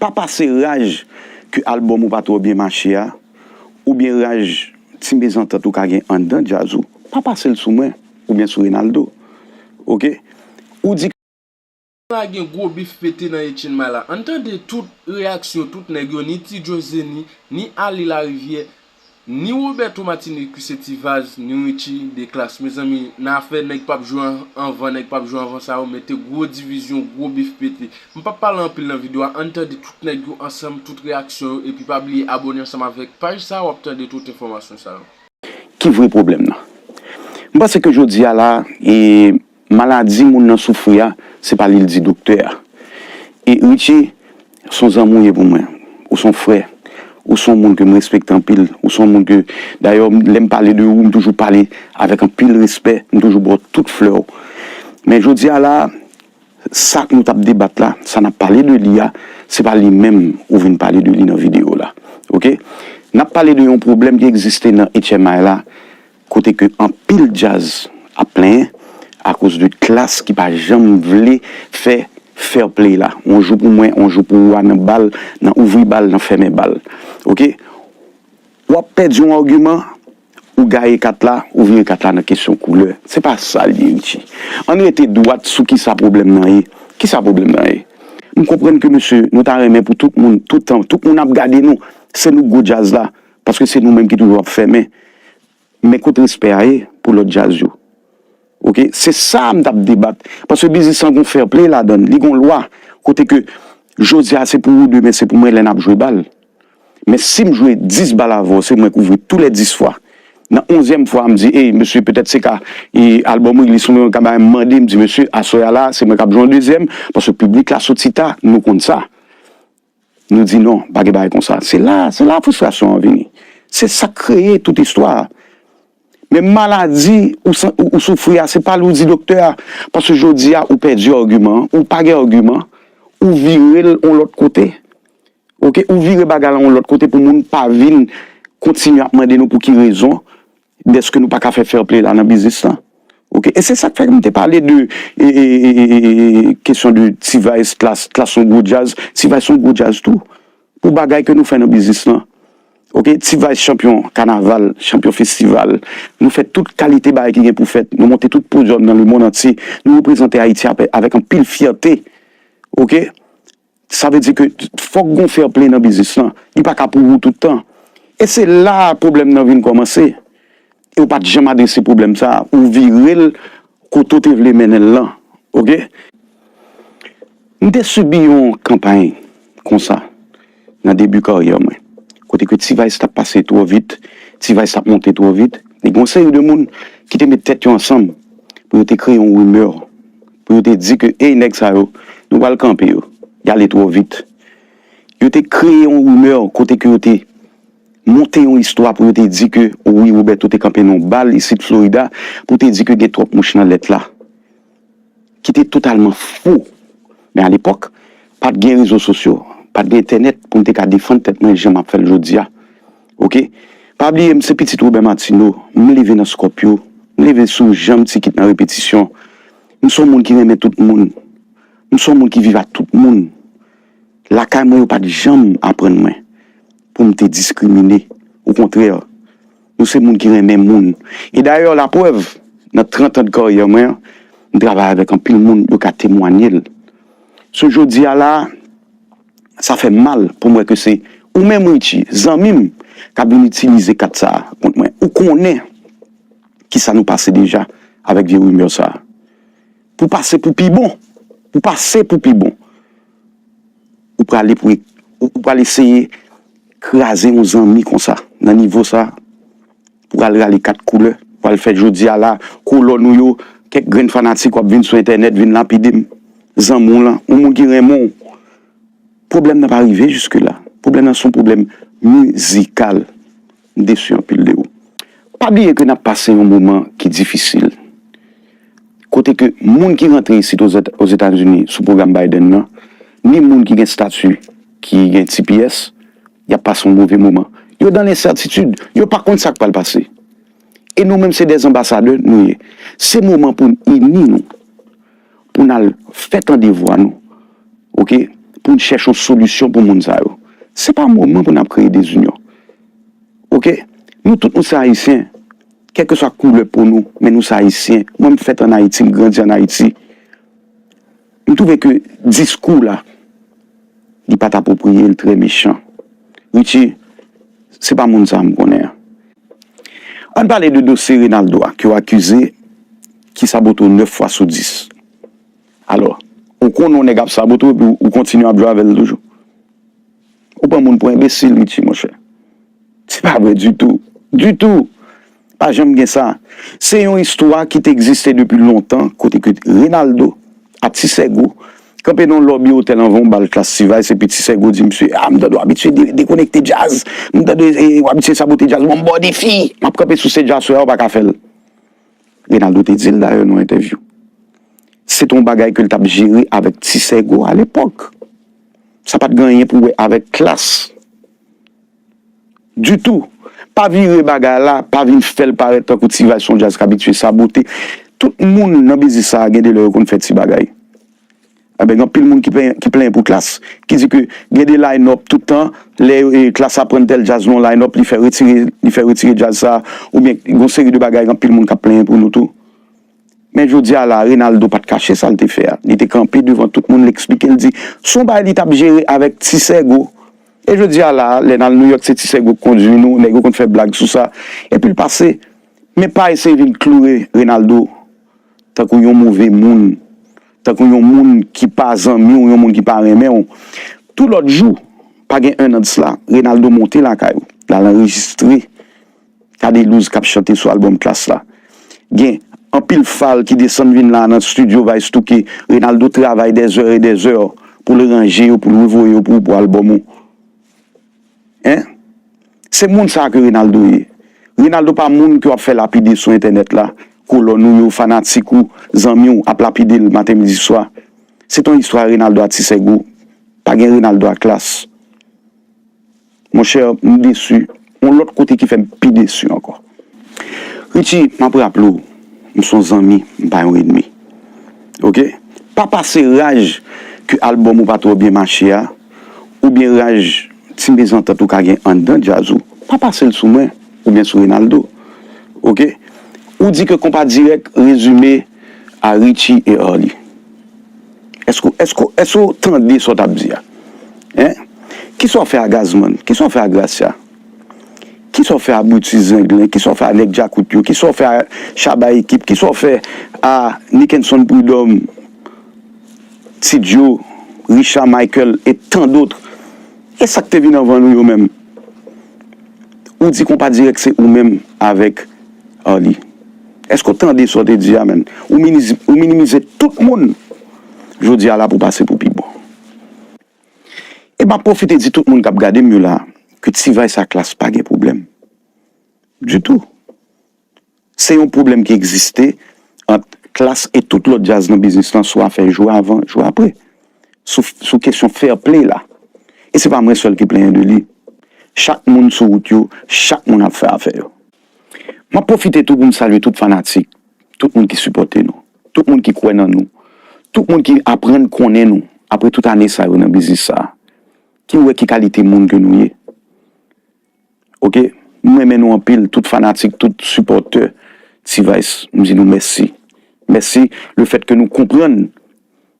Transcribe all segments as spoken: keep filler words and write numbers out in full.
Pa pase raj ke albòm ou pa twò byen mache a, oubyen raj ti mezantant ou ka gen anndan djaz ou, pa pase l sou mwen, oubyen sou Reynaldo. Oke? Ou di. La gen gwo bif pete nan Etchenn May la. Ann tande tout reyaksyon tout nèg yo, ni Ti Joe Zeni, ni Ali Larivière, ni Roberto Martinique ki se Ti Vaz, ni Richie de Classe. Mezanmi, nan afè nèg p ap jwe anvan, nèg p ap jwe anvan sa yo mete gwo divizyon, gwo bif pete. M p ap pale anpil nan videyo a, ann tande tout nèg yo ansanm, tout reyaksyon yo, epi pa bliye abòne ansanm avèk paj sa a, w ap tande tout enfòmasyon sa yo. Ki vre pwoblèm nan? M panse ke jodi a la, e, maladi moun nan soufri a, se pa li l di doktè a. E Richie, se yon zanmi w ye pou mwen. Ou se yon frè. Ou se yon moun ke m respekte anpil. Ou se yon moun ke, dayè, lè m pale de ou, m toujou pale avèk anpil respè. M toujou ba w tout flè w. Men jodi a la, sa k nou t ap debat la, sa n ap pale de li a, se pa li menm ou vin pale de li nan videyo la. Oke? N ap pale de yon pwoblèm ki egziste nan H M I la, kote ke anpil djaz ap plenyen akoz de Klass ki pa janm vle fè fair play la. On jou pou mwen, on jou pou ou a nan bal, nan ouvri bal, nan fèmen bal. Oke? W ap pèdi yon agiman, ou gaye kat la, ou vire kat la nan kesyon koulè. Se pa sa l ye, Richie. Ann rete dwat sou kisa pwoblèm nan ye. Kisa pwoblèm nan ye? M konprann ke mesye, nou ta renmen pou tout moun, tout tan, tout moun ap gade nou, se nou k gwo djaz la, paske se nou menm ki toujou ap fèmen. Men kot respè a ye pou lòt djaz yo? Oke, se sa m t ap debat. Paske biznis lan gon fair play ladan l, li gon lwa. Kote ke jodi a se pou ou, demen se pou mwen lè n ap jwe bal. Men si m jwe dis bal avè w, se mwen k ouvri tou lè dis fwa. Nan onzyèm fwa a, m di, ey, mesye, petèt se ka, e, albòm Willy Soumillon ka bay m mande, m di, mesye, aswè a la, se mwen k ap jwe yon dezyèm, paske piblik la soti ta, nou konn sa. Nou di non, pa gen bagay konsa. Se la, se la fristrasyon an vini. Se sa k kreye tout istwa a. Men maladi ou, san- ou, ou soufri a, se pa li w di doktè a. Paske jodi a, ou pèdi agiman an, ou pa gen agiman, ou vire l yon lòt kote. Oke, ou vire bagay la yon lòt kote pou moun pa vin kontinye ap mande nou pou ki rezon dèske nou pa ka fè fair play la nan biznis lan. Oke, e se sa k fè m te pale de e, e, e, e, e, kesyon de T-Vice, Klass, Klass se yon gwo djaz, T-Vice se yon gwo djaz tou. Pou bagay ke nou fè nan biznis lan. Oke, T-Vice chanpyon kanaval, chanpyon festival. Nou fè tout kalite bagay ki gen pou fèt. Nou monte tout podyòm nan lemonn antye. Nou reprezante Ayiti avè- avèk anpil fyète. Oke? Sa vle di ke fòk gon fair play nan biznis lan. Li pa ka pou ou tout tan. E se la pwoblèm nan vin kòmanse. E w pa t janm adrese pwoblèm sa a. Ou vire l kote w te vle mennen l lan. Oke? M te sibi yon kanpay konsa nan debi karyè mwen. Kote ke T-Vice t ap pase twò vit, T-Vice t ap monte twò vit. E gen yon seri de moun ki te met tèt yo ansanm pou yo te kreye yon rimè, pou yo te di ke, ey, nèg sa yo, nou pral kanpe yo. Y ale twò vit. Yo te kreye yon rimè kote ke yo te monte yon istwa pou yo te di ke, wi, Roberto te kanpe nan yon bal isit Florida, pou te di ke gen twòp mouch nan lèt la. Ki te totalman fo. Men alepòk, pa t gen rezo sosyo, pa t gen entènèt pou m te ka defann tèt mwen jan m ap fè l jodi a. Oke? Pa bliye, m se pitit Robert Martineau, m leve nan Scorpio, m leve sou janm ti kit nan repetisyon. M se yon moun ki renmen tout moun. M se yon moun ki viv ak tout moun. Lakay mwen, yo pa t janm aprann mwen pou m te diskrimine. Okontrè, nou se moun ki renmen moun. E dayè, laprèv, nan trant an de karyè mwen an, m travay avèk anpil moun, yo ka temwanye l. So, jodi a la, sa fè m mal pou m wè ke se ou menm, Richie, zanmi m, k ap vin itilize kat sa a kont mwen. Ou konnen kisa nou pase deja avèk vye rimè sa a. Pou pase pou pi bon. Pou pase pou pi bon. Ou prale pou ou, ou pral eseye kraze yon zanmi konsa, nan nivo sa, pou pral rale kat koulè, pral fè jodi a la, kolòn ou yo, kèk grenn fanatik w ap vin sou entènèt, vin lapide m. Zanmi w lan, yon moun ki renmen w. Pwoblèm nan pa rive jiske la. Pwoblèm nan se yon pwoblèm mizikal. M desi anpil de ou. Pa bliye ke n ap pase yon moman ki difisil. Kote ke moun ki rantre isit Ozetazini sou pwogram Biden nan, ni moun ki gen stati, ki gen T P S, y ap pase yon move moman. Yo dan lensètitid, yo pa konn sa k pral pase. E nou menm se dè anbasadè nou ye. Se moman pou n ini nou, pou n al fè tande vwa nou. Oke? pou n chèche yon solisyon pou moun sa yo. Se pa moman pou n ap kreye dezinyon. Oke? Nou tout nou se Ayisyen. Kèlkeswa koulè po nou, men nou se Ayisyen. Mwen, m fèt ann Ayiti, m grandi ann Ayiti. M twouve ke diskou la, li pa t apwopriye, l trè mechan. Richie, se pa moun sa a m konnen an. Ann pale de dosye Reynaldo a, ke w akize, ki sabote w nèf fwa sou dis. Alò, ou konnen yon nèg ap sabote w, epi ou kontinye ap jwe avè l toujou. Ou pran moun pou enbesil, Richie, monchè. Se pa vre ditou. Ditou. Pa janm gen sa. Se yon istwa ki te egziste depi lontan, kote ke Reynaldo, a Ti Sègo, kanpe nan yon lòbi otèl anvan yon bal Klass T-Vice, epi Ti Sègo di misye, "A, m tande w abitye de-, dekonekte djaz. M tande, e, w abitye sabote djaz. Bon, m ba w defi. M ap kanpe sou stage aswè a, ou pa ka fè l." Reynaldo te di l dayè nan yon entèvyou. Se te yon bagay ke l t ap jere avèk Ti Sègo alepòk. Sa pa t gen anyen pou wè avèk Klass. Ditou. Pa vire bagay la, pa vin fè l parèt tankou T-Vice se yon djaz k abitye sabote. Tout moun nan biznis sa a gen de lè yo konn fè ti bagay. Enben, gen anpil moun ki plenyen, ki plenyen pou Klass, ki di ke gen de line-up tout tan, lè, e, Klass ap pran tèl djaz nan yon line-up, li fè retire, li fè retire djaz sa, oubyen gen yon seri de bagay, gen anpil moun k ap plenyen pou nou tou. Men jodi a la, Reynaldo pa t kache sa l te fè a. Li te kanpe devan tout moun, l eksplike, l di, se yon bagay li t ap jere avèk Ti Sègo. E jodi a la, lè n al Nouyòk, se Ti Sègo k kondui nou, nèg yo konn fè blag sou sa. Epi l pase. Men pa eseye vin kloure Reynaldo tankou yon move moun, tankou yon moun ki pa zanmi w, yon moun ki pa renmen w. Tou lòt jou, pa gen enn an de sila, Reynaldo monte lakay ou, l al anrejistre Cadelouse k ap chante sou albòm Klass la. Gen anpil fal ki desann vin la nan studio Vice Touké. Reynaldo travay des heures et des heures pou l ranje yo, pou l revoye yo pou, pou albòm ou. Hein? Se moun sa ke Reynaldo ye. Reynaldo pa moun ke w ap fè lapide sou entènèt la. Kolòn ou yo, fanatik ou, zanmi w ap lapide l maten, midi, swa. Se t on istwa Reynaldo a Ti Sègo. Pa gen Reynaldo a Klass. Monchè, m desi. On lòt kote ki fè m pi desi ankò. Richie, m ap raple w, m se yon zanmi, m pa yon ènmi. Oke? Pa pase raj ke albòm ou pa twò byen mache a, oubyen raj ti mezantant ou ka gen anndan djaz ou. Pa pase l sou mwen, oubyen sou Reynaldo. Oke? Ou di ke Konpa Dirèk rezime a Richie e Arly. Èske, èske, èske w tande sa w t ap di a? Hein? Kisa w fè a Gazman? Kisa w fè a Gracia? Kisa w fè a Brutus Zenglen? Kisa w fè a nèg Djakout yo? Kisa w fè a Shabba Ekip? Kisa w fè a Nickenson Prud'homme, Ti Djo, Richard Michael e tant d'autres? E sa k te vin anvan nou yo menm? Ou di Konpa Dirèk se ou menm avèk Arly. Èske w tande sa w te di a, menn? Ou miniz-, ou minimize tout moun jodi a la pou pase pou pi bon. E m ap pwofite di tout moun k ap gade m yo la, ke T-Vice a Klass pa gen pwoblèm. Ditou. Se yon pwoblèm ki egziste ant Klass e tout lòt djaz nan biznis lan sou afè jwe avan, jwe apre. Sou, sou kesyon fair play la. E se pa mwen sèl ki plenyen de li. Chak moun sou wout yo, chak moun ap fè afè yo. M ap pwofite tou pou m salye tout fanatik, tout moun ki sipòte nou, tout moun ki kwè nan nou, tout moun ki aprann konnen nou apre tout ane sa yo nan biznis sa a, ki wè ki kalite moun ke nou ye. Oke? M renmen nou anpil, tout fanatik, tout sipòtè T-Vice, m di nou mèsi. Mèsi lefètke nou konprann,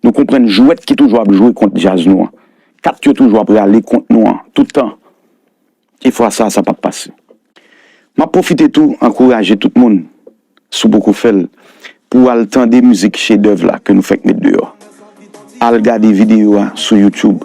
nou konprann jwèt ki toujou ap jwe kont djaz nou an. Kat yo toujou ap rale kont nou an, tout tan. E fwa sa, sa p ap pase. M ap pwofite tou ankouraje tout moun, si w poko fè l, pou w al tande mizik chedèv la ke nou fèk met deyò. Al gade videyo a sou YouTube.